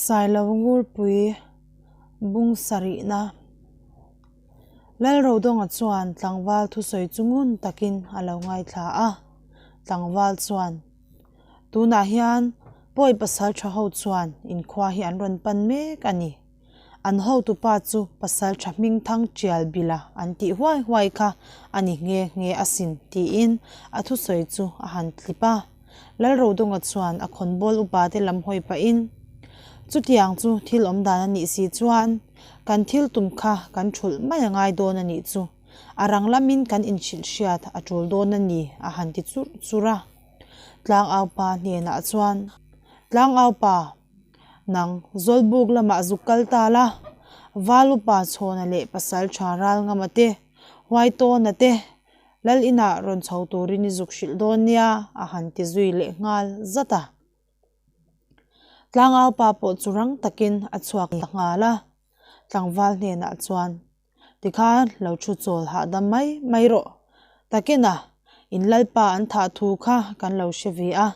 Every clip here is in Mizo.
Sailo Ngurpui bung sarihna Lalrodawnga chuan tlangval thusawi chu ngun takin a lo ngaithla a, tlangval chuan, Tunah hian pawi pasal tha ho chuan inkhua hi an rawn pan mek a ni. An hotupa chu pasal tha hming thang tial bila an tih huai huai kha a ni nghe nghe asin tiin a thusawi chu a han tlip a. Lalrodawnga chuan a khawnbawl upa te lam hawi pahin, Chutiang chu thil awm dan a nih si chuan kan thil tum kha kan thulh mai a ngai dawn a nih chu. A rang lamin kan inhrilh hriat a tul dawn a ni a han ti churh churh a. Tlangaupa hnenah chuan, Tlangaupa, Nang, Zawlbuk lamah zuk kal ta la, Valupa Chhawna leh Pasal Tha Ralngama te, Huaitawna te, Lal inah rawn chho turin i zuk hrilh dawn nia, a han ti zui leh nghal zat a. Tlangaupa pawh chu rang takin a chhuak ta nghal a, tlangval hnenah chuan, Tikhan lo thu chawl hahdam mai mai rawh. Takina, in lalpa an thah thu kha kan lo hre ve a,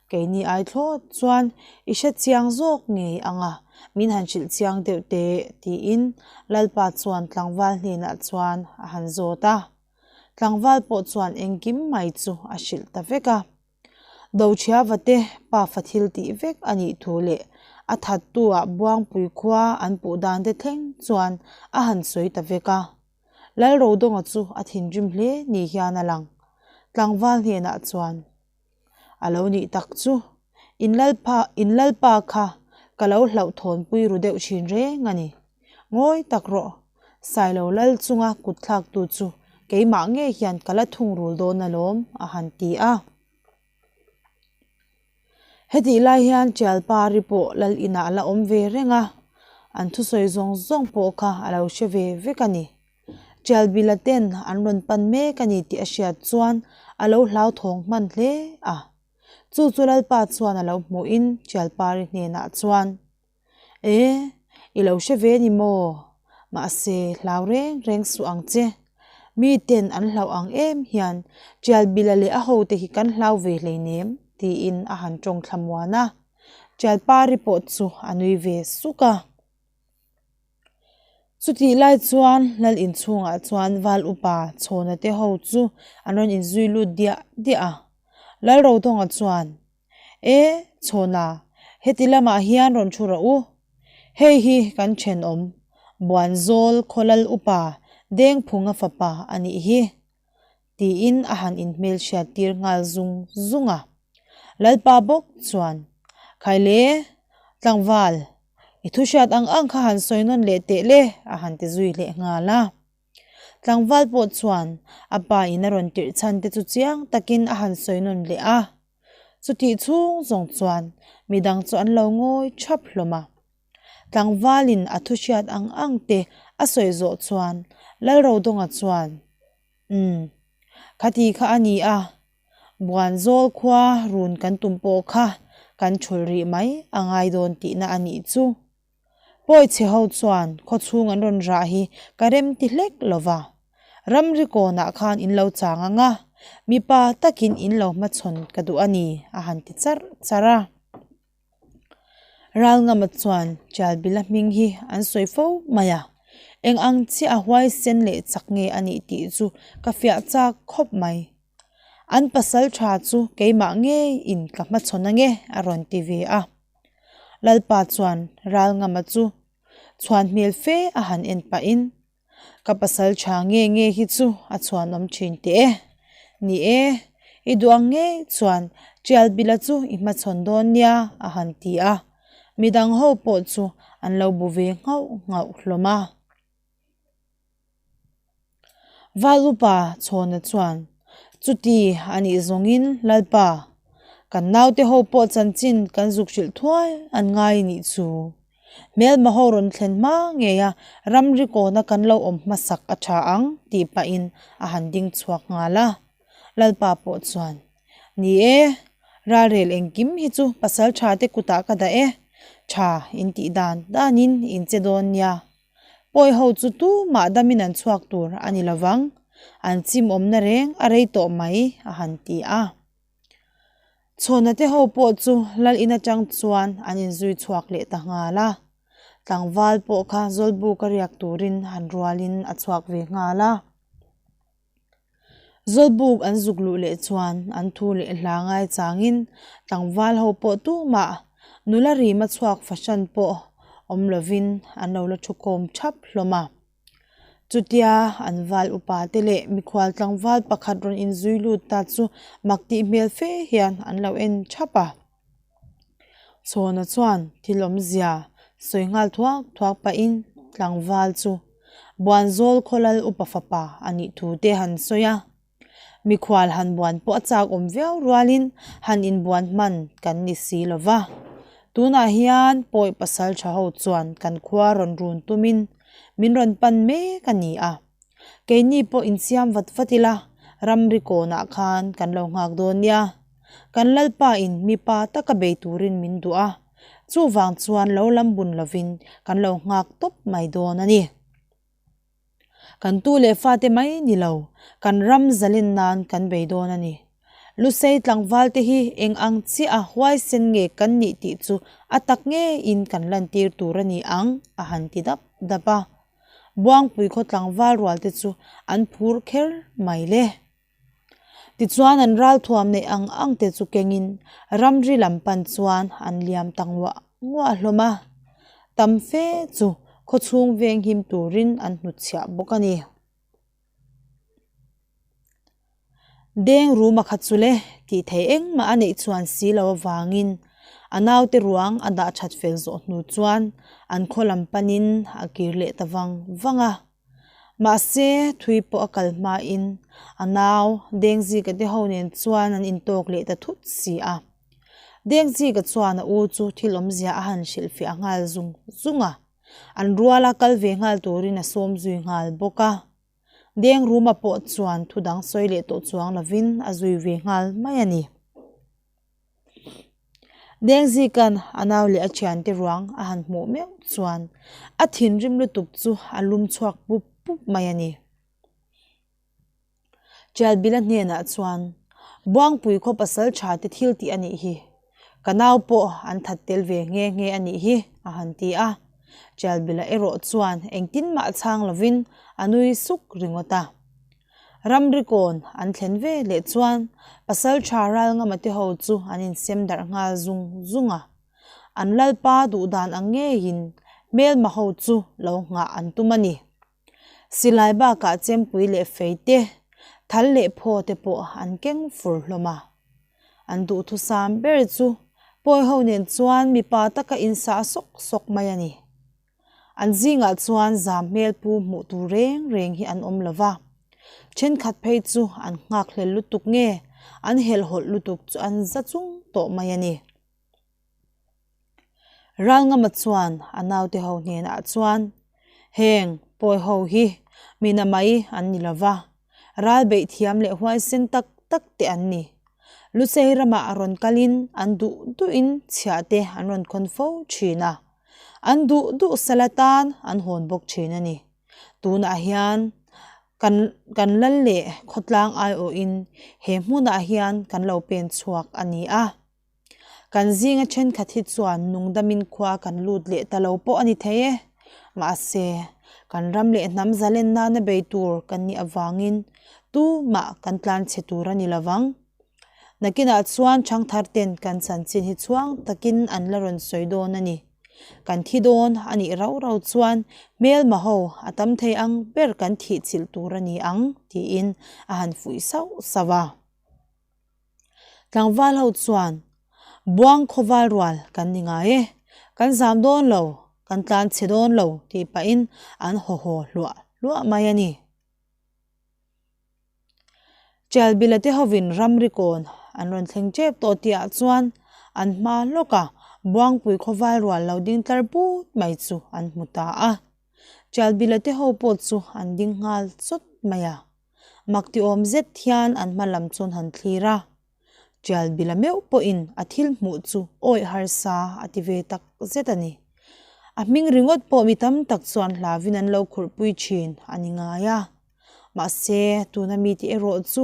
keini ai thlawt chuan i hre chiang zawk ngei ang a, min han hrilh chiang deuh teh, tiin lalpa chuan tlangval hnenah chuan a han zawt a. Tlangval pawh chuan engkim mai chu a hrilh ta vek a. Dochhiava te pafa thil tih vek a nih thu leh a thattu ah Buangpui khua an puh dan te thleng chuan a han sawi ta vek a. Lalrodawnga chu a thinrim hle ni hian a lang. Tlangval hnenah chuan, A lo nih tak chu, in lalpa in lalpa kha ka lo hlauhthawnpui ru deuh thin reng a ni. Ngawi tak rawh, Sailo lal chunga kut thlaktu chu keimah ngei hian ka la thungrul dawn alawm, a han ti a. Hetih lai hian Tialpari pawh lal inah a la awm ve reng a, an thusawi zawng zawng pawh kha a lo hre ve vek a ni. Tialbila ten an rawn pan mek a ni tih a hriat chuan a lo hlauthawng hman hle a. Chu chu Lalpa chuan a lo hmuhin Tialpari hnenah chuan, E, i lo hre ve ni maw? Mahse, hlau reng reng suh ang che. Mi ten an hlauh ang em hian Tialbila leh a hote hi kan hlau ve hleinem, tiin a han tawng thla muan a. Tialpari pawh chu a nui ve suk a. Chutih lai chuan Lal inchhungah chuan Val upa Chhawna te ho chu an rawn inzui lut diah diah a. Lalrodawnga chuan, E, Chhawna, heti lamah hian rawn thu rawh u. Hei hi kan thenawm, Buanzawl khaw Lal upa Dengphunga fapa a nih hi, tiin a han inhmelhriat tir nghal zung zung a. Lalpa bawk chuan, Khaile, tlangval, i thu hriat ang ang kha han sawi nawn leh teh le, a han ti zui leh nghal a. Tlangval pawh chuan a pa in a rawn tirh chhan te chu chiang takin a han sawi nawn leh a. Chutih chhung zawng chuan midang chu an lo ngawi thap hlawm a. Tlangvalin a thu hriat ang ang te a sawi zawh chuan Lalrodawnga chuan, Umm, khati kha a ni a, Buanzawl khua run kan tum pawh kha kan thul rih mai a ngai dawn tihna a nih chu. Pawi chhe ho chuan khaw chhung an rawn rah hi ka rem ti hlek lo va, ramri kawnah khan in lo chang ang a, mipa takin in lo hmachhawn ka duh a ni, a han ti charh charh a. Ralngama chuan Chalbila hming hi an sawi fo mai a, eng ang chiah a huaisen leh chak nge a nih tih chu ka fiah chak khawp mai. An pasal tha chu keimah ngeiin ka hmachhawn ange a rawn ti ve a. Lalpa chuan Ralngama chu chhuan hmel fe a han en pahin, Ka pasal tha nge nge hi chu a chhuanawm thin teh e. Ni e, i duh ang ngei chuan Tialbila chu i hmachhawn dawn nia a han ti a. Midang ho pawh chu an lo bu ve nghauh nghauh hlawm a. Val upa Chhawna chuan, Chuti a nih zawngin Lalpa, kan naute ho pawh chanchin kan zuk hrilh thuai an ngai nih chu. Hmelma ho rawn thlen hma ngei a, ramri kawna kan lo awm hmasak a tha ang tih pahin a han ding chhuak nghal a. Lalpa pawh chuan, Ni e, ralrel engkim hi chu pasal tha te kutah ka dah e, tha intih dan danin in che dawn nia. Pawi ho chu tumah damin an chhuak tur a ni lovang, an chim awmna reng a rei tawh mai, a han ti a. Chhawna te ho pawh chu lal in atang chuan an inzui chhuak leh ta nghal a. Tlangval pawh kha Zawlbuk a riak turin han rualin a chhuak ve nghal a. Zawlbuk an zuk luh leh chuan an thu leh hla ngai changin tlangval ho pawh tumah nula rima chhuak fahran pawh awm lovin an lo la thu khawm thap hlawm a. Chutia an val upa te leh mikhual tlangval pakhat rawn inzui lut ta chu mak tih hmel fe hian an lo en thap a. Chhawna chuan thil awmzia sawi nghal thuak thuak pahin tlangval chu Buanzawl khawlal upa fapa a nih thu te han sawi a. Mikhual han buan pawh a chak awm viau rualin han inbuan hman kan ni si lo va. Tunah hian pawi pasal tha ho chuan kan khua rawn run tumin min rawn pan mek a ni a. Keini pawh insiam vat vat ila ramri kawnah khan kan lo nghak dawn nia. Kan Lalpa in mipa taka bei turin min duh a, chuvang chuan lo lam bun lovin kan lo nghak tawp mai dawn a ni. Kan tu leh fate mai ni lo, kan ram zalen nan kan bei dawn a ni. Lusei tlangval te hi eng ang chiah a huaisen nge kan nih tih chu a tak ngeiin kan lantir tur a ni ang, a han ti dap dap a. Buangpui khaw tlangval rual te chu an phur kher mai le. Tichuan an ralthuam neih ang ang te chu kengin ramri lam pan chuan an liam ta nguah nguah hlawm a. Tam fe chu khawchhung veng him turin an hnutchhiah bawk a ni. Deng ruma kha chu le tih theih engmah a neih chuan si lo avangin a naute ruang a dah that fel zawh hnu chuan an khaw lam panin a kir leh ta vang vang a. Mahse thui pawh a kal hmain a nau Dengzika te ho nen chuan an intawk leh ta thut si a. Dengzika chuan a u chu thil awmzia a han hrilhfiah nghal zung zung a, an ruala kal ve nghal turin a sawm zui nghal bawk a. Deng Ruma pawh chuan thu dang sawi leh tawh chuang lovin a zui ve nghal mai a ni. Deng Zika'n a nau leh a thiante ruang a han hmuh meuh chuan a thinrim lutuk chu a lum chhuak pup pup mai a ni. Ṭialbila hnenah chuan, Buangpui khaw pasal ṭha te thil tih a nih hi. Ka nau pawh an that tel ve nghe nghe a nih hi, a han ti a. Ṭialbila erawh chuan engtin mah chhang lovin a nui suk ringawt a. Ramri kawn an thlen ve leh chuan pasal ṭha Ralngama te ho chu an insem darh nghal zung zung a. An lalpa duhdan ang ngeiin hmelma ho chu lo nghah an tum a ni. Silai bakah chempui leh fei te, thal leh phaw te pawh an keng fur hlawm a. An duhthusam ber chu pawi ho nen chuan mipa taka insah sawk sawk mai a ni. An zingah chuan zam hmel pu hmuh tur reng reng hi an awm lo va. Thenkhat phei chu an nghakhlel lutuk nge an helhhawlh lutuk chu an za chung tawh mai a ni. Ralngama chuan a naute ho hnenah chuan, Heng pawi ho hi mina mai an ni lova, ral beih thiam leh huaisen tak tak te an ni. Lusei ramah a rawn kalin an duh duhin chhiah te an rawn khawn fo thin a, an duh duh sal atan an hawn bawk thin a ni. Tunah hian kan kan lal leh khawtlang aiawhin he hmunah hian kan lo pen chhuak a ni a. Kan zinga thenkhat hi chuan nungdamin khua kan lut leh ta lo pawh a ni thei e. Mahse, kan ram leh hnam zalen nana bei tur kan nih avangin tumah kan tlanchhe tur a ni lovang. Nakinah chuan thangthar ten kan chanchin hi chhuang takin an la rawn sawi dawn a ni. Kan thi dawn a nih rau rau chuan hmelma ho a tam thei ang ber kan thihchilh tur a ni ang tiin a han fuih sauh sauh a. Tlangval ho chuan, Buang khawval rual kan ni ngai e, kan zam dawn lo, kan tlan chhe dawn lo tih pahin an haw haw hluah hluah mai a ni. Ṭialbila te hovin ramri kawn an rawn thleng ṭep tawh tihah chuan an hma lawka Buangpui khawval rual lo ding tlar but mai chu an hmu ta a. Ṭialbila te ho pawh chu an ding nghal chawt mai a. Mak ti awm zet hian an hma lam chuan han thlir a, Tial bila meuh pawhin a thil hmuh chu awih harsa a ti ve tak zet a ni. A hming ringawt pawh mi tam tak chuan hlavin an lo khurhpui thin a ni ngai a. Mahse, tuna mite erawh chu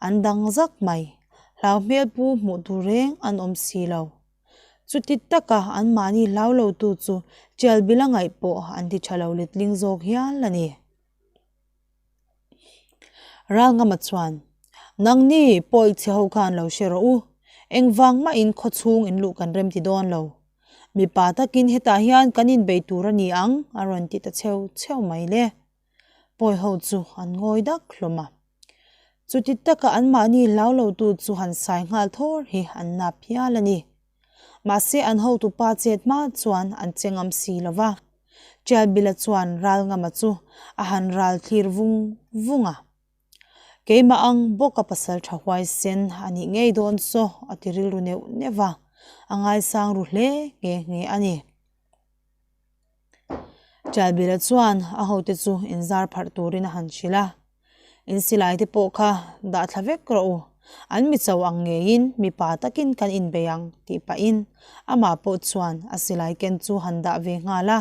an dang zak mai. Hlau hmel pu hmuh tur reng an awm si lo. Chuti taka anmahni hlau lotu chu tial bila ngaih pawh an ti tha lo letling zawk hial a ni. Ralngama chuan, Nangni pawi chhe ho khan lo hre rawh u, engvang mahin khawchhung in luh kan rem ti dawn lo. Mipa takin hetah hian kan inbei tur a ni ang a rawn ti ta chheu chheu mai le. Pawi ho chu an ngawi dak hlawm a. Chuti taka anmahni hlau lotu chu han sai nghal thawr hi an nap hial a ni. Mahse an hotupa chet hma chuan an che ngam si lo va. Ṭialbila chuan Ralngama chu a han ral thlir vung vung a. Keimah ang bawka pasal ṭha huaisen a nih ngei dawn saw a ti rilru neuh neuh va, a ngaisang ru hle nghe nghe a ni. Ṭialbila chuan a hote chu inzar pharh turin a han hrilh a. In silai te pawh kha dah thla vek rawh u, an mi cho ang ngeiin mipa takin kan inbei ang tih pahin amah pawh chuan a silai ken chu han dah ve nghal a.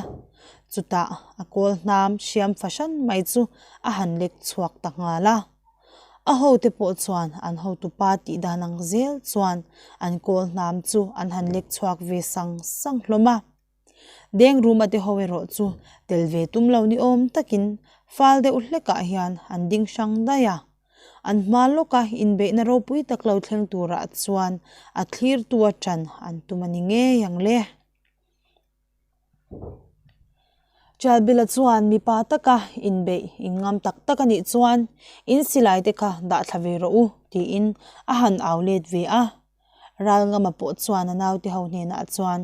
Chutah a kawl hnam hriam fahran mai chu a han lek chhuak ta nghal a. A hote pawh chuan an hotupa tih dan ang zel chuan an kawl hnam chu an han lek chhuak ve sang sang hlawm a. Deng ruma te ho erawh chu tel ve tum lo ni awm takin fal deuh hlekah hian an ding hrang daih a. An hma lawka inbeihna ropui tak lo thleng turah chuan a thlirtu atan an tum a ni ngei ang le. Chalbila chuan mipa taka inbeih inngam tak tak a nih chuan in silai te kha dah thla ve rawh u tiin a han au let ve a. Ralngama pawh chuan a naute ho hnenah chuan,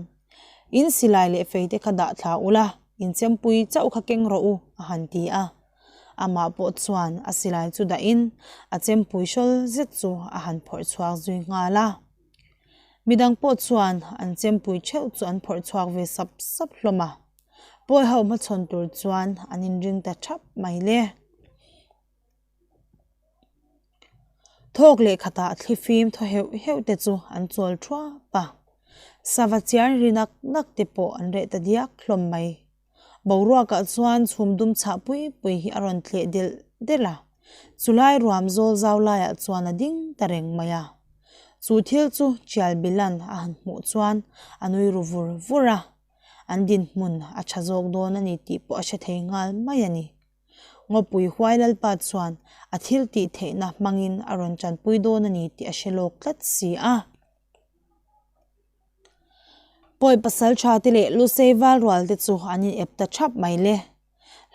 In silai leh fei te kha dah thla ula, in chempui chauh kha keng rawh u, a han ti a. Amah pawh chuan a silai chu dahin a chempui hrawl zet chu a han phawrh chhuak zui nghal a. Midang pawh chuan an chempui theuh chu an phawrh chhuak ve sap sap hlawm a. Pawi ho hmachhawn tur chuan an inring ta thap mai le. Thawk leh khatah thli fim thaw heuh heuh te chu an chawl thuap a, sava chiar ri nak nak te pawh an reh ta diak hlawm mai. Boruakah chuan chhum dum chhah pui pui hi a rawn thleh delh delh a, chulai ruam zawl zau laiah chuan a ding ta reng mai a. Chu thil chu Chial Bilan a han hmuh chuan a nui ru vur vur a, an dinhmun a tha zawk dawn a ni tih pawh a hre thei nghal mai a ni. Ngawpui huai Lalpa chuan a thil tih theihna hmangin a rawn tanpui dawn a ni tih a hre lawk tlat si a. Pawi pasal tha te leh Lusei val rual te chu an in ep ta thap mai le.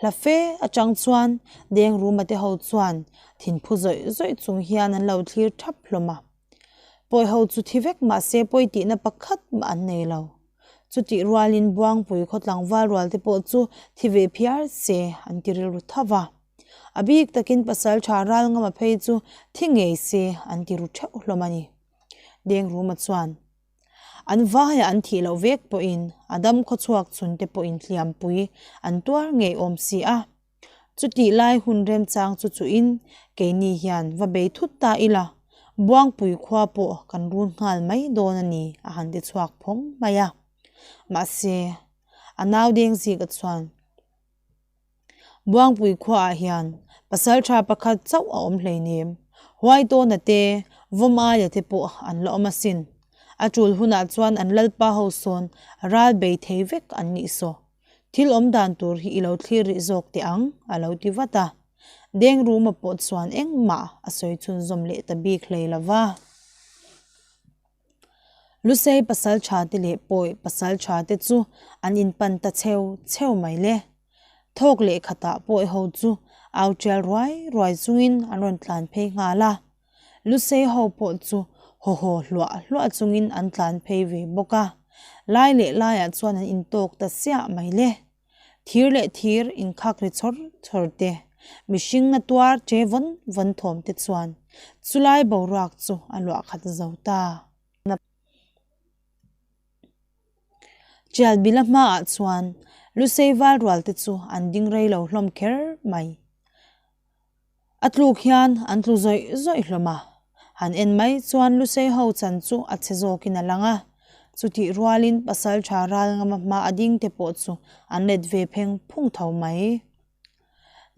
Hla fe atang chuan Deng Ruma te ho chuan thinphu zawih zawih chung hian an lo thlir thap hlawm a. Pawi ho chu thi vek mahse pawi tihna pakhat mah an nei lo. Chutih rualin Buangpui khaw tlangval rual te pawh chu thi ve phiar se an ti rilru tho va. A bik takin pasal tha ral ngama phei chu thi ngei se an ti ru theuh hlawm a ni. Dengruma chuan an vaiah an thih loh vek pawhin a dam khawchhuak chhun te pawhin hliampui an tuar ngei awm si a. Chutih lai hun remchang chu chuhin keini hian va bei thut ta ila, Buangpui khua pawh kan run nghal mai dawn a ni a han ti chhuak phawng mai a. Mahse, a nau deng zika chuan Buangpui khuaah hian pasal tha pakhat chauh a awm hleinem, Huaitawna te, Vawmaia te pawh an la awm asin. A tul hunah chuan an lalpa ho sawn ral bei thei vek an nih saw. Thil awm dan tur hi i lo thlir rih zawk teh ang, a lo ti vat a. Deng Ruma pawh chuan engmah a sawi chhunzawm leh ta bik hlei lo va. Lusei pasal tha te leh Pawi pasal tha te chu an inpan ta cheu cheu mai le. Thawk leh khatah Pawi ho chu au tial ruai ruai chungin an rawn tlan phei nghal a. Lusei ho pawh chu haw haw hluah hluah chungin an tlan phei ve bawk a, lai leh laiah chuan an intawk ta siah mai le. Thir leh thir inkhak ri chawr chawr te, mihring na tuar che vawn vawn thawm te chuan chulai boruak chu a luah khat zo ta. Tialbila hmaah chuan Lusei val rual te chu an ding rei lo hlawm kher mai. A tluk hian an tlu zawih zawih hlawm a, han en mai chuan Lusei ho chan chu a chhe zawkin a lang a, chutih rualin pasal tha ral ngama hma a ding te pawh chu an let ve pheng phung tho mai.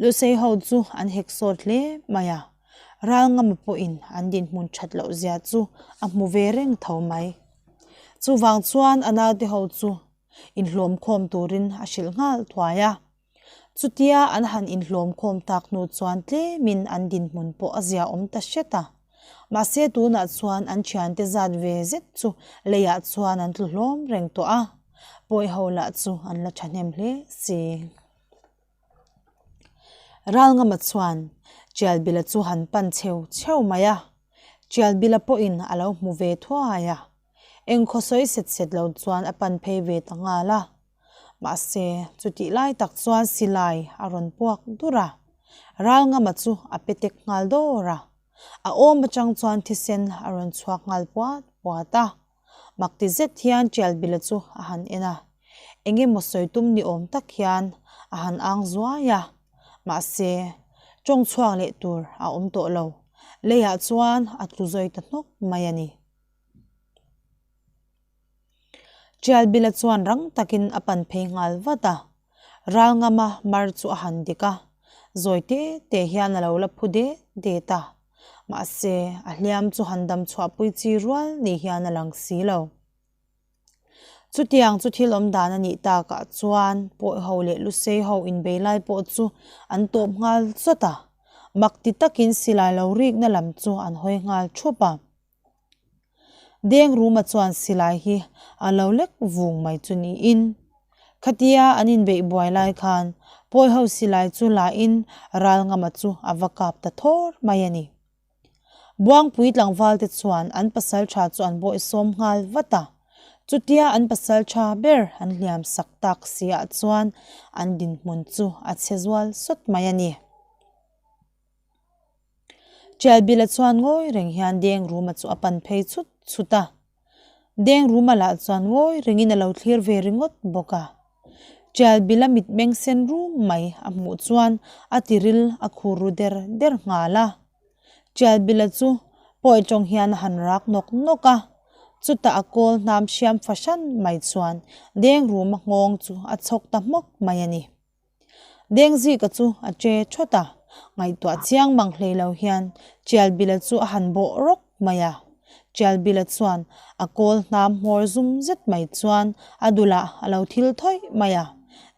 Lusei ho chu an hek sawt hle mai a. Ralngama pawhin an dinhmun that loh zia chu a hmu ve reng tho mai. Chuvang chuan a naute ho chu inhlawm khawm turin a hrilh nghal thuai a. Chutia an han inhlawm khawm tak hnu chuan tlemin an dinhmun pawh a zia awm ta hret a. Mahse tunah chuan an thiante zat ve zet chu leiah chuan an tlu hlawm reng tawh a, pawi ho lah chu an la thahnem hle si. Ralngama chuan Tialbila chu han pan cheu cheu mai a, Tialbila pawhin a lo hmu ve thuai a, engkhaw sawi set set lo chuan a pan phei ve ta nghal a. Mahse, chutih lai tak chuan silai a rawn puak dur a, Ralngama chu a pe tek nghal dawr a, a awm atang chuan thisen a rawn chhuak nghal puat puat a. Makti zet hian Tialbila chu a han en a, eng emaw sawi tum ni awm tak hian a han ang zuai a, mahse, tawng chhuak leh tur a awm tawh lo, leiah chuan a tlu zawi ta hnawk mai a ni. Tialbila chuan rang takin a pan phei nghal vat a, Ralngama mar chu a han dik a, zawi te te hian a lo la phu det det a, mahse a hliam chu han dam chhuahpui chi rual ni hian a lang si lo. Chutiang chu thil awm dan a nih takah chuan pawi ho leh lusei ho inbei lai pawh chu an tawp nghal chawt a, mak ti takin silai lo rikna lam chu an hawi nghal thup a. Dengruma chuan silai hi a lo lek vung mai chu niin khatia an inbeih buai lai khan pawiho silai chu lain Ralngama chu a va kap ta thawr mai a ni. Buangpui tlangval te chuan an pasal tha chu an bawihsawm nghal vat a, chutia an pasal tha ber an hliam sak tak si ah chuan an dinhmun chu a chhe zual sawt mai a ni. Tialbila chuan ngawi reng hian Dengruma chu a pan phei chhut chhut a, Dengruma lah chuan ngawi rengin a lo thlir ve ringawt bawk a. Tialbila mitmeng sen rum mai a hmuh chuan a tiril a khur ru der der nghal a. Tialbila chu pawi tawng hian a han rak nawk nawk a, chutah a kawl hnam hriam fahran mai chuan Dengruma nghawng chu a chhawk ta hmawk mai a ni. Dengzika chu a che thawt a, ngaihtuah chiang mang hlei lo hian Tialbila chu a han bawh rawk mai a. Tialbila chuan a kawl hnam hmawr zum zet mai chuan a dulah a lo thil thawih mai a,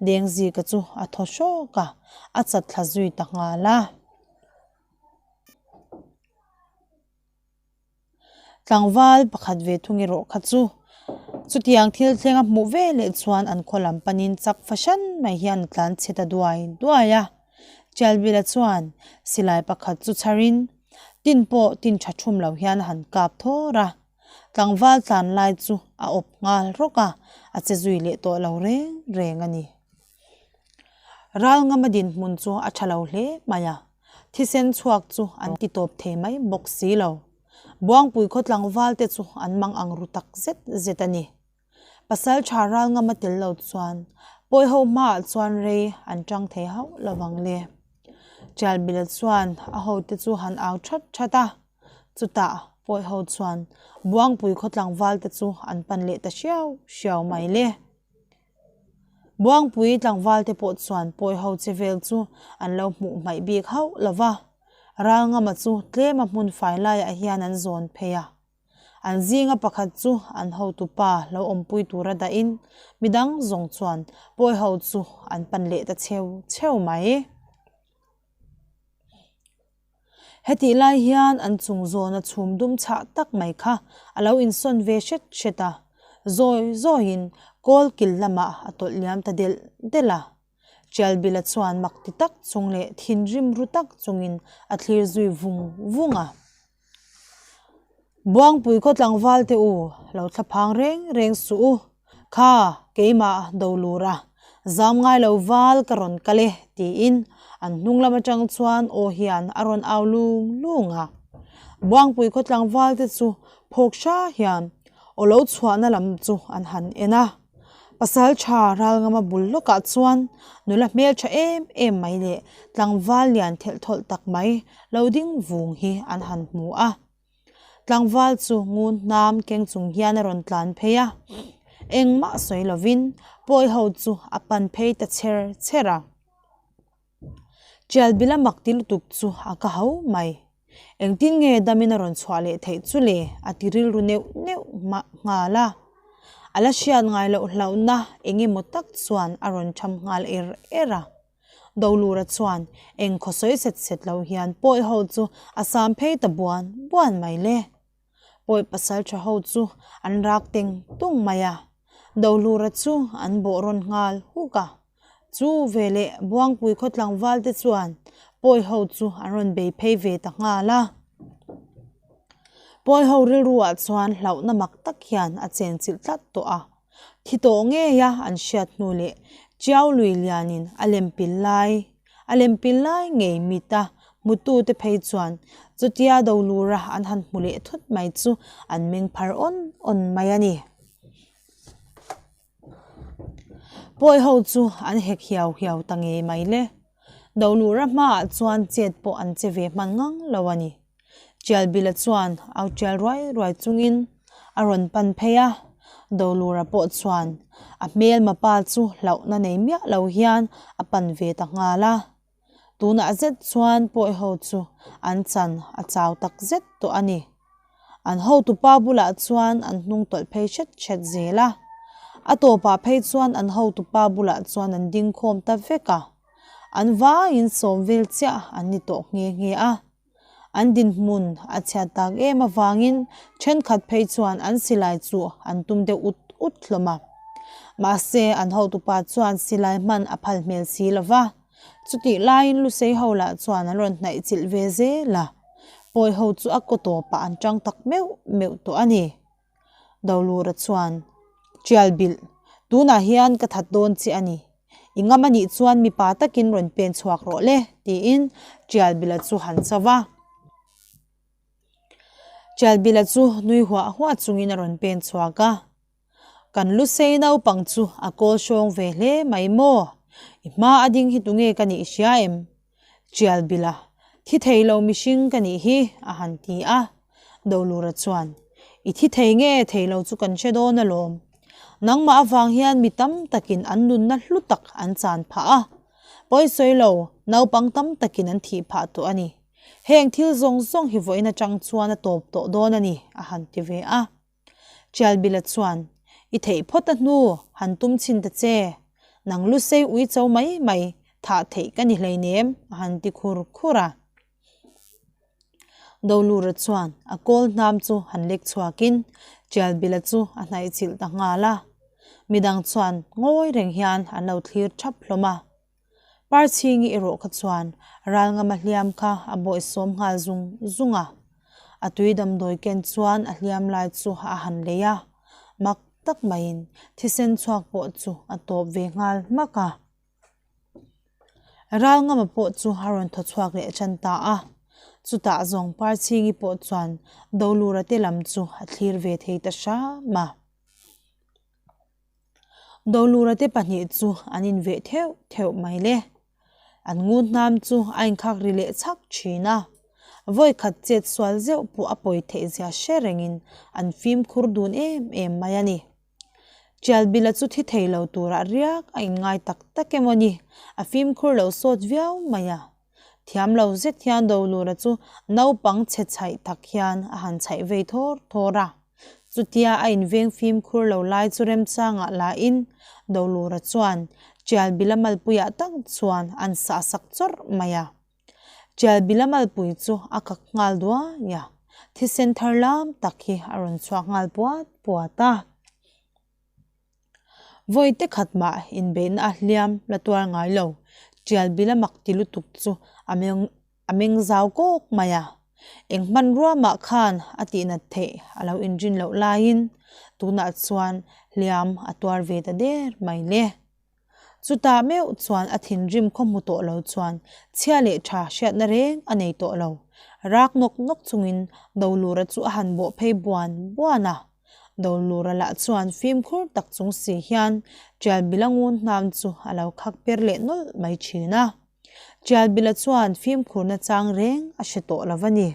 Dengzika chu a thaw hrawk a, a chat thla zui ta nghal a. Tlangval pakhat ve thung erawh kha chu chutiang thil thleng a hmuh ve leh chuan an khaw lam panin chak fahran mai hian a tlan chhe ta duai duai a. Tialbila chuan silai pakhat chu chharin tin pawh tin tha thum lo hian a han kap thawr a, tlangval tlan lai chu a awp nghal rawk a, a che zui leh tawh lo reng reng a ni. Ralngama dinhmun chu a tha lo hle mai a, thisen chhuak chu an ti tawp thei mai bawk si lo. Buangpui khaw tlangval te chu an mang ang ru tak zet zet a ni. Pasal tha Ralngama tel lo chuan pawi ho hmaah chuan rei an tang thei hauh lo vang le. Tialbila chuan a hote chu han au that that a, chutah pawi ho chuan Buangpui khaw tlangval te chu an pan leh ta hriau hriau mai le. Buangpui tlangval te pawh chuan pawi ho che vel chu an lo hmuh hmaih bik hauh lo va, Ralngama chu tlema hmun fai laiah hian an zawn phei a. An zinga pakhat chu an hotupa lo awmpui tura dahin midang zawng chuan pawi ho chu an pan leh ta cheu cheu mai. Hetih lai hian an chung zawna chhum dum chhah tak mai kha a lo insawn ve hret hret a, zawi zawiin kawl kil lamah a tawlh liam ta delh delh a. Tialbila chuan mak ti tak chung leh thinrim ru tak chungin a thlir zui vung vung a. Buangpui khaw tlangval te u, lo thla phang reng reng suh u. Kha, keimah do lur a, zam ngai lo val ka rawn kal e, tiin an hnung lam atang chuan aw hian a rawn au lung lung a. Buangpui khaw tlangval te chu phawk hra hian aw lo chhuahna lam chu an han en a. Pasal tha Ralngama bul lawkah chuan nula hmeltha em em mai leh tlangval lian thelh thawlh tak mai lo ding vung hi an han hmu a. Tlangval chu ngun hnam keng chung hian a rawn tlan phei a, engmah sawi lovin pawi ho chu a pan phei ta chher chher a. Tialbila mak ti lutuk chu a ka ho mai. Engtin nge damin a rawn chhuah leh theih chu le? a ti rilru neuh neuh nghal a. A la hriat ngai loh hlauhna eng emaw tak chuan a rawn tham nghal er er a. Dolura chuan eng khaw sawi set set lo hian pawi ho chu a sam phei ta buan buan mai le. Pawi pasal tha ho chu an rak teng tung mai a. Dolura chu an bawh rawn nghal huk a. Chu veleh Buangpui khaw tlangval te chuan pawi ho chu an rawn bei phei ve ta nghal a. Pawi ho rilru ah chuan hlauhna mak tak hian a chenchilh tlat tawh a. Thi tawh ngei a an hriat hnu leh Chiau lui lianin a lem pil lai a lem pil lai ngei mit a hmutu te phei chuan chutia Dolura an han hmu leh thut mai chu an meng phar awn awn mai a ni. Pawi ho chu an hek hiau hiau ta ngei mai le. Dolura hmaah chuan chet pawh an che ve hman ngang lo a ni. Tialbila chuan au tial ruai ruai chungin a rawn pan phei a, Dolura pawh chuan a hmelma pa chu hlauhna nei miah lo hian a pan ve ta nghal a. Tunah zet chuan pawi ho chu an chan a chau tak zet tawh a ni. An hotupa bulah chuan an hnung tawlh phei hret hret zel a, a tawpah phei chuan an hotupa bulah chuan an ding khawm ta vek a, an vaiin sawm vel chiah an ni tawh nghe nghe a. An dinhmun a chhiat tak em avangin thenkhat phei chuan an silai chu an tum deuh ut ut hlawm a. Mahse, an hotupa chuan silai hman a phal hmel si lo va. Chutih laiin Lusei ho lah chuan an rawn hnaih chilh ve zel a. Pawi ho chu a kaw tawpah an tang tak meuh meuh tawh a ni. Dolura chuan, Tial bilh, tunah hian ka that dawn che a ni. I ngam a nih chuan mipa takin rawn pen chhuak rawh le, tiin Tial bilha chu han cho va. Tial bilha chu nui huah huah chungin a rawn pen chhuak a. Kan lusei naupang chu a kawl hrawng ve hle mai maw? I hma a ding hi tunge ka nih hria em? Tial bilha, thi thei lo mihring ka nih hi, a han ti a. Dolura chuan, I thi thei nge thei lo chu kan hre dawn alawm. Nangmah avang hian mi tam takin an nunna hlu tak an chan phah a. Pawi sawi lo, naupang tam takin an thih phah tawh a ni. Heng thil zawng zawng hi vawiin atang chuan a tawp tawh dawn a ni, a han ti ve a. Tialbila chuan, I theih phawt a hnu, han tum chhin ta che. Nang lu sei ui cho mai mai, thah theih ka ni hleinem, a han ti khur khur a. Dolura chuan a kawl hnam chu han lek chhuakin Tialbila chu a hnaih chilh ta nghal a. Midang chuan ngawi reng hian an lo thlir thap hlawm a. Parchhingi erawh kha chuan Ralngama hliam kha a bawihsawm nghal zung zung a. A tui damdawi ken chuan a hliam lai chu a han lei a, mak tak maiin thisen chhuak pawh chu a tawp ve nghal hmak a. Ralngama pawh chu a rawn thaw chhuak leh tan ta a, chutah zawng Parchhingi pawh chuan Dolura te lam chu a thlir ve thei ta hram a. Dolura te pahnih chu an inveh theuh theuh mai le. An ngun hnam chu a inkhak ri leh chhak thin a. Vawi khat chet sual zeuh pawh a pawi theih zia hre rengin an fimkhur dun em em mai a ni. Tialbila chu thi thei lo turah riak a inngai tak tak emaw ni, a fimkhur lo sawt viau mai a. Thiam lo zet hian Dolura chu naupang chhe chhaih tak hian a han chhaih vei thawr thawr a. Chutia a inveng fimkhur lo lai chu remchangah lahin Dolura chuan Tialbila malpuiah tak chuan an sah sak chawrh mai a. Tialbila malpui chu a kak nghal duai a, thisen thar lam tak hi a rawn chhuak nghal puat puat a. Vawi te khat mah inbeihna a hliam la tuar ngai lo, Tialbila mak ti lutuk chu a meng a meng zau kawk mai a. Eng hmanrua mah khan a tihnat theih a lo inrin loh laiin tunah chuan hliam a tuar ve ta der mai le. Chutah meuh chuan a thinrim khaw hmu tawh lo chuan chhia leh tha hriatna reng a nei tawh lo. Rak nawk nawk chungin Dolura chu a han bawh phei buan buan a. Dolura lah chuan fimkhur tak chung si hian Tialbila ngun hnam chu a lo khak per leh nawlh mai thin a. Tialbila chuan fimkhurna chang reng a hre tawh lo va ni.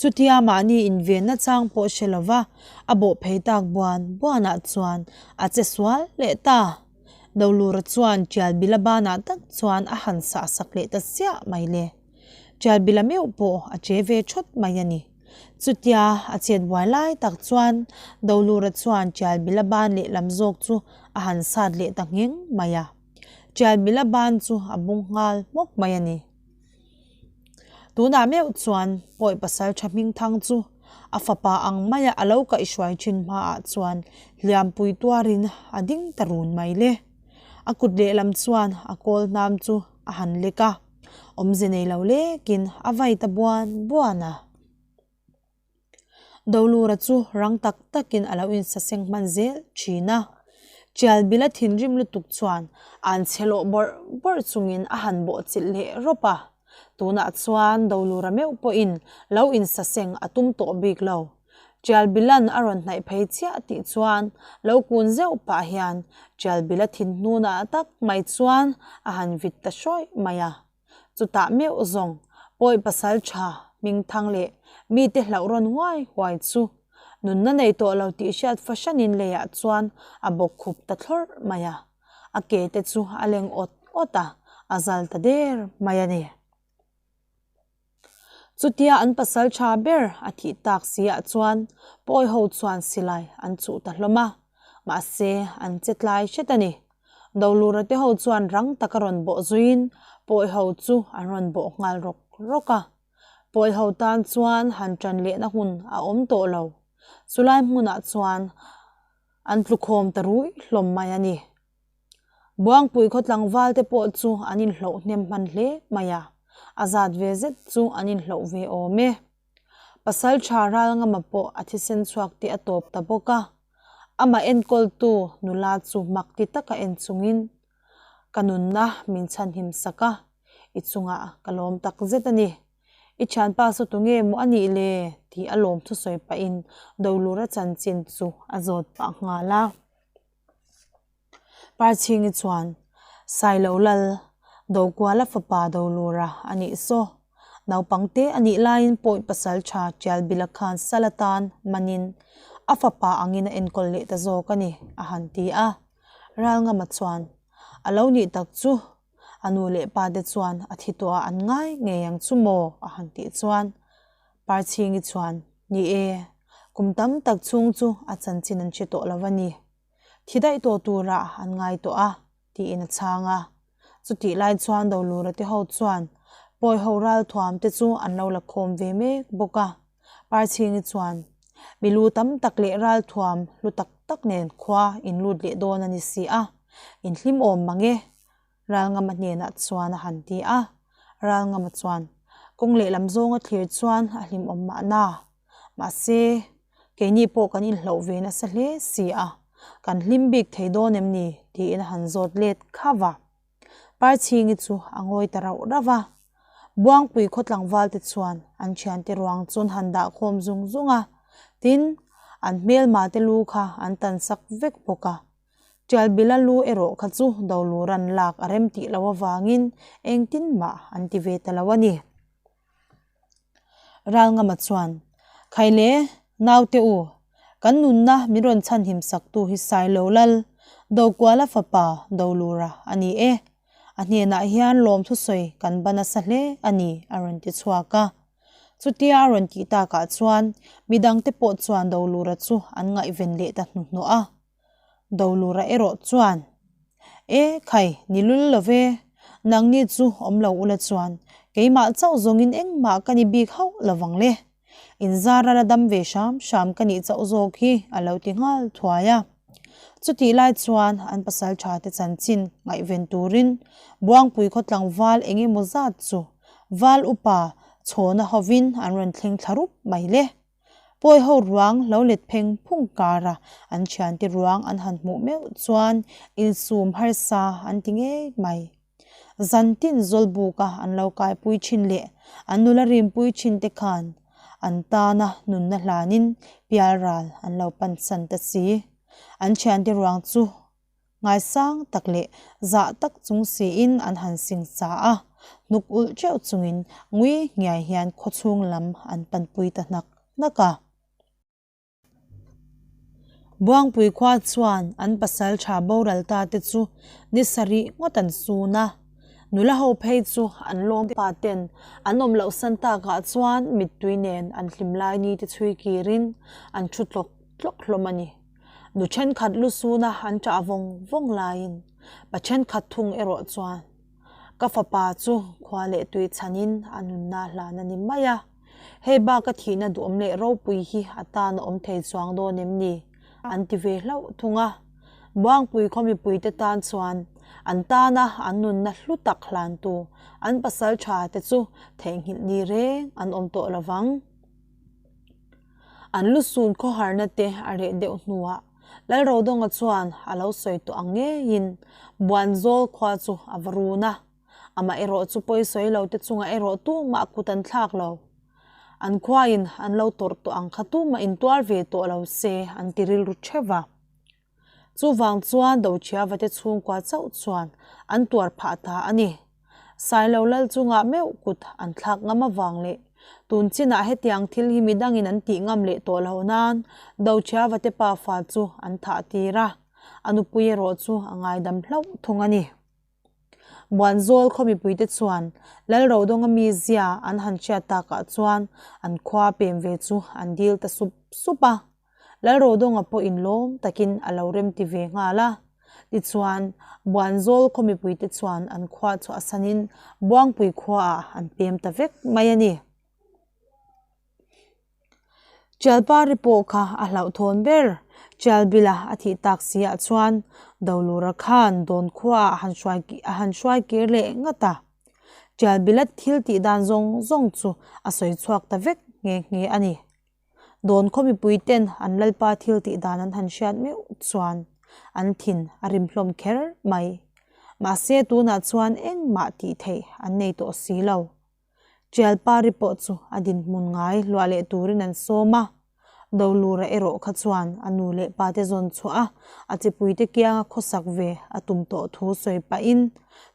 Chutia mahni invenna chang pawh hre lova a bawh phei tak buan buanah chuan a che sual leh ta. Dolura chuan Ṭialbila banah tak chuan a han sah sak leh ta siah mai le. Ṭialbila meuh pawh a che ve thawt mai a ni. Chutia a chet buai lai tak chuan Dolura chuan Ṭialbila ban lehlam zawk chu a han sat leh ta ngheng mai a. Ṭialbila ban chu a bung nghal hmawk mai a ni. Tunah meuh chuan pawi pasal tha hming thang chu a fapa ang maia a lo kaihhruai thin hmaah chuan hliampui tuarin a ding ta run mai le. A kut lehlam chuan a kawl hnam chu a han lek a, awmze nei lo lekin a vai ta buan buan a. Dolura chu rang tak takin a lo insaseng hman zel thin a. Tialbila thinrim lutuk chuan an che lawh bawrh bawrh chungin a han bawh chilh leh rawp a. Tunah chuan Dolura meuh pawhin lo insaseng a tum tawh bik lo. Tialbilan a rawn hnaih phei chiah tih chuan lo kun zeuh pah hian Tialbila thinhnunah tak mai chuan a han vit ta hrawih mai a. Chutah meuh zawng pawi pasal tha hmingthang leh mite hlauh rawn huai huai chu nunna nei tawh lo tih hriat fahranin leiah chuan a bawk khup ta thlawrh mai a, a ke te chu a leng awt awt a, a zal ta der mai a ni. Chutia an pasal tha ber a thih tak si ah chuan pawi ho chuan silai an chuh ta hlawm a, mahse an che tlai hret a ni. Dolura te ho chuan rang taka rawn bawh zuiin pawi ho chu an rawn bawh nghal rawk rawk a. Pawi ho tan chuan han ṭan lehna hun a awm tawh lo. Chulai hmunah chuan an tlukhawm ta ruih hlawm mai a ni. Buangpui khaw tlangval te pawh chu an inhloh hnem hman hle mai a, a zat ve zet chu an inhloh ve awm e. Pasal tha Ralngama pawh a thisen chhuak te a tawp ta bawk a, amah enkawltu nula chu mak ti taka en chungin ka nunna min chhanhim sak a, i chungah ka lawm tak zet a ni. I thianpa saw tunge maw a nih le? tih a lawm thusawi pahin Dolura chanchin chu a zawt pah nghal a. Parchhingi chuan, Sailo Lal, Dokuala fapa Dolura a nih saw. Naupang te a nih laiin pawi pasal tha Tialbila khan sal atan manin a fapa angin a enkawl leh ta zawk a ni, a han ti a. Ralngama chuan, A lo nih tak chu, a nu leh pa te chuan a thi tawh a an ngai ngei ang chu maw? a han tih chuan Parchhingi chuan, Ni e, kum tam tak chhung chu a chanchin an hre tawh lo a ni. Thi daih tawh turah an ngai tawh a, tiin a chhang a. Chutih lai chuan Dolura te ho chuan pawi ho ralthuam te chu an lo la khawm ve mek bawk a. Parchhingi chuan, Mi lu tam tak leh ralthuam hlu tak tak nen khua in lut leh dawn a ni si a, in hlim awm mang e, Ralngama hnenah chuan a han ti a. Ralngama chuan, Kawng lehlam zawnga thlir chuan a hlimawm mahna. Mahse, keini pawh kan inhloh ve nasa hle si a, kan hlim bik thei dawn em ni? tiin a han zawt let khav a. Parchhingi chu a ngawi ta rauh rauh a. Buangpui khaw tlangval te chuan an thiante ruang chu an han dah khawm zung zung a, tin, an hmelma te lu kha an tan sak vek bawk a. Tialbila lu erawh kha chu Doluran lak a rem tih loh avangin engtin mah an ti ve ta lo a ni. Ralngama chuan, Khaile, naute u, kan nunna min rawn chhanhim saktu hi Sailo Lal, Dokuala fapa Dolura a ni e. A hnenah hian lawmthu sawi kan ba nasa hle a ni, a rawn ti chhuak a. Chutia a rawn tih takah chuan midangte pawh chuan Dolura chu an ngaihven leh ta hnuhnawh a. Dolura erawh chuan, E khai, ni lul lo ve, nangni chu awm lo ula chuan keimah chauh zawngin engmah ka ni bik hauh lo vang le. Inzar a la dam ve hram hram ka nih chauh zawk hi a lo ti nghal thuai a. Chutih lai chuan an pasal tha te chanchin ngaihven turin Buangpui khaw tlangval eng emaw zat chu Val upa chhawna hovin an rawn thleng thla rup mai le. Pawi ho ruang lo let pheng phung kara an thiante ruang an han hmuh meuh chuan insum harsa an ti ngei mai. Zantin Zawlbuka an lo kaipui thin leh an nula rimpui thin te khan an tana nunna hlanin pialral an lo pansan ta si. An thiante ruang chu Ngaisang tak leh zah tak chung siin an han sing sa a, hnuk ulh teuh chungin ngui ngiai hian khawchhung lam an panpui ta hnak hnak a. Buangpui khua chuan an pasaltha boral ta te chu ni sarih ngawt an sun a. Nula ho phei chu an lawm pa ten an awm loh san takah chuan mittui nen an hlim lai ni te chhui kirin an thu tlawk tlawk hlawm a ni. Nu thenkhat lu suna an ṭah vawng vawng laiin pa thenkhat thung erawh chuan ka fapa chu khua leh tui chhanin a nunna hlan a ni mai a, hei baka thihna duhawm leh ropui hi a tan a awm thei chuang dawn em ni? an ti ve hlauh thung a. Buangpui khaw mipuite tan chuan an tana an nunna hlu tak hlantu an pasal tha te chu theihnghilh ni reng an awm tawh lo vang. An lusun khawharna te a reh deuh hnuah Lalrodawnga chuan a lo sawi tawh ang ngeiin Buanzawl khua chu a va run a, amah erawh chu pawisawi lo te chungah erawh tumah kut an thlak lo. An khuain an lo tawrh tawh ang kha tumah intuar ve tawh lo se an ti rilru theuh va. Chuvang chuan Dochiava te chhungkua chauh chuan an tuar phah ta a ni. Sailo lal chungah meuh kut an thlak ngam avang leh tun chinah hetiang thil hi midangin an tih ngam leh tawh loh nan Dochiava te pafa chu an thah tir a, a nupui erawh chu a ngaidam hlauh thung a ni. Buanzawl khaw mipuite chuan Lalrodawnga mizia an han hriat takah chuan an khua pem ve chu an dil ta sup sup a. Lalrodawnga pawh inlawm takin a lo remti ve nghal a. Tichuan, Buanzawl khaw mipuite chuan an khua chhuahsanin Buangpui khuaah an pem ta vek mai a ni. Tialpari pawh kha a hlauhthawn ber. Tialbila a thih tak si ah chuan Dolura khan dawn khuaah a han hruai a han hruai kir leh ngat a. Tialbila thil tih dan zawng zawng chu a sawi chhuak ta vek nghe nghe a ni. Dawn khaw mipui ten an lalpa thil tih dan an han hriat meuh chuan an thin a rim hlawm kher mai. Mahse tunah chuan engmah tih theih an nei tawh si lo. Tialpari pawh chu a dinhmun ngai hluah leh turin an sawm a, Dolura erawh kha chuan a nu leh pate zawn chhuah a, a chipuite kianga khawsak ve a tum tawh thu sawi pahin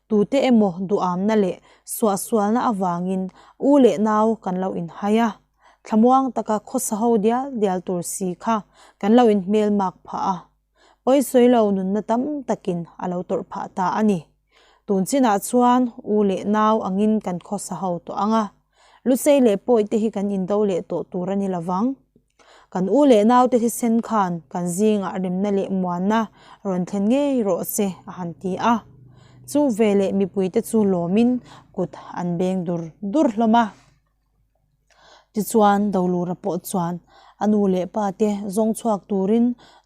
tute emaw duhamna leh suahsualna avangin u leh nau kan lo inhai a, thlamuang taka khawsa ho dial dial tur si kha kan lo inhmelmak phah a. Pawisawi lo nunna tam takin a lo tawrh phah ta a ni. Tun chinah chuan u leh nau angin kan khawsa ho tawh ang a, Lusei leh Pawite hi kan indo leh tawh tur a ni lovang. Kan u leh naute thisen khan kan zingah remna leh muanna rawn thlen ngei rawh se a han ti a. Chu veleh mipuite chu lawmin kut an beng dur dur hlawm a. Tichuan Dolura pawh chuan a nu leh pa te zawng chhuak turin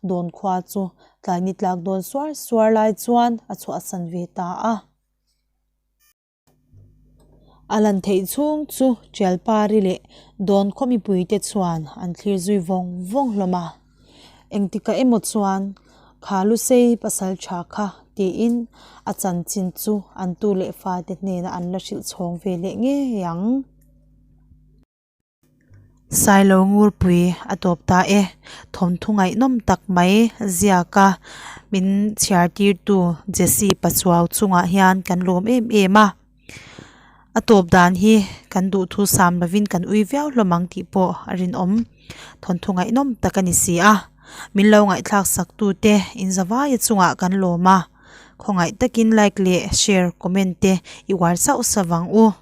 dawn khua chu tlai ni tlak dawn suar suar lai chuan a chhuahsan ve ta a. A lan theih chhung chu Tialpari leh dawn khaw mipui te chuan an thlir zui vawng vawng hlawm a. Engtikah emaw chuan kha Lusei pasal tha kha tiin a chanchin chu an tu leh fate hnenah an la hrilh chhawng ve leh ngei ang. Sailo Ngurpui a tawp ta e. Thawmthu ngaihnawm tak mai ziaka min chhiar tirtu Jessie Pachuau chungah hian kan lawm em em a. A tawp dan hi kan duhthu sam lovin kan ui viau hlawm ang tih pawh a rinawm. Thawnthu ngaihnawm tak a ni si a. Min lo ngaihthlak sak tute in zavaia chungah kan lawm a. Khawngaih takin like leh share comment te i uar sauh sauh ang u.